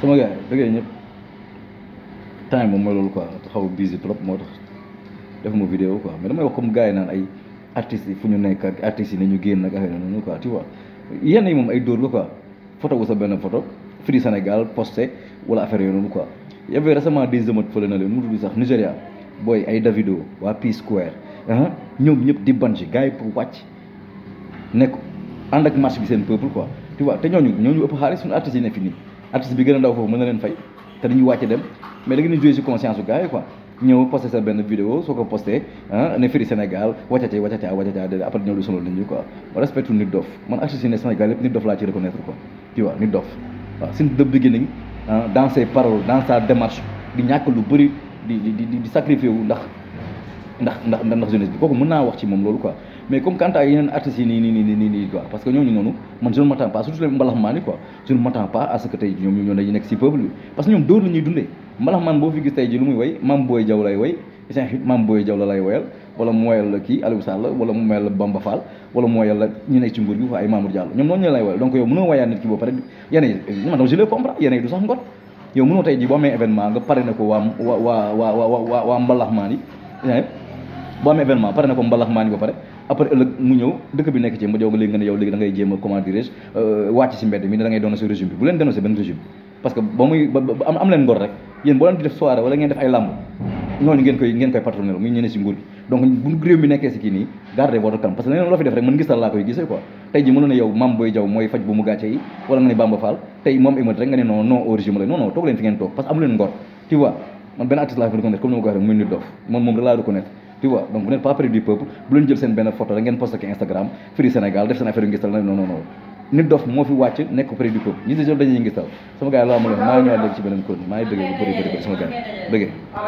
sama gars yi bëggee ñëpp temps moom mooy loolu quoi xaw busy trop moo tax defuma vidéo quoi mais damay wax comme gars yi naan ay artistes yi fu ñu nekk ak artistes yi nañu génn ak affaire noonu quoi tu vois yenn yi moom ay dóor la quoi photo wu sa benn photo Free Sénégal posté wala affaire yooyu noonu quoi y avait récemment des émeutes fële na leen mu tudd sax Nigéria booy ay Davido waa Peace Square ñoom ñëpp di banci gars yi pour wàcc nekk ànd ak marche bi seen peuple quoi tu vois te ñooñu ëpp xaalis suñu artistes yi ne fi nii artiste bi gën a ndaw foofu mën na leen fay te dañuy wàcce dem mais da ngeen di jouer ci conscience su gars yi quoi ñëw posté sa benn vidéo soo ko posté ne Free Sénégal wàccate de après ñëw di sonal nit ñi quoi ma respecte nit dof man artiste yi ne Sénégal yëpp nit dof laa ci reconnaître quoi tu vois nit dof waaw since the beginning dans ses paroles dans sa démarche di ñàkk lu bëri di sacrifier wu ndax jeunesse bi kooku mën naa wax ci moom loolu quoi mais comme quant à yeneen artistes yi nii quoi parce que ñooñu noonu man je ne m'attends pas surtout les mbalaxmaan yi quoi je ne m'attends pas à ce que tey ñoom ñoo dañuy nekk si peuple bi parce que ñoom dóor la ñuy dundee mbalaxmaan boo fi gis tey ji lu muy way Mame Boye Diaw lay way seen xit Mame Boye Diaw la lay woyal wala mu woyal la kii Aliou Sall wala mu woyal la Bamba Fall wala mu woyal la ñu nekk ci nguur gi ay Mamour Diallo ñoom noonu ñu lay woyal donc yow mënoo wayaat nit ki boo pare yenn yi man je le comprends yenn yi du sax ngor yow mënoo tey ji boo amee événement nga pare na ko waa mbalaxmaan yi boo amee événement pare na ko mbalaxmaan yi ba pare après ëllëg mu ñëw dëkk bi nekk ci ma jow nga léegi nga ne yow léegi da ngay jéem a comment dirais-je wàcc si mbedd mi da ngay dénoncer régime bi bu leen dénoncer benn régime parce que ba muy am leen ngor rek yéen boo leen di def soirée wala ngeen def ay làmb ñooñu ngeen koy patronel muy ñeneen si nguur gi donc bu réew mi nekkee si kii nii gardez votre calme parce que leneen loo fi def rek man gisal laa koy gisee quoi tey ji mënoon ne yow Mame Boye Diaw mooy faj bu mu gàcce yi wala nga ne Bamba Fall tey moom émeute rek nga ne non au régime la non toog leen fi ngeen toog parce que amu leen ngor tu vois man benn artiste laa fi reconnaître comme ni ma ko waxee muy nit dof man moom rek laa reconnaître tu vois donc vous n'êtes pas près du peuple bu leen jël seen benn photo rek ngeen posté ko Instagram Free Sénégal def seen affaire yu ngistal na non nit dof moo fi wàcc nekk près du peuple ñi si jël dañuy ngistal sama gars yi laa ma leen maa ngi ñëwaat léegi ci beneen code maa ngi bëggee bu bëri sama gars bëggee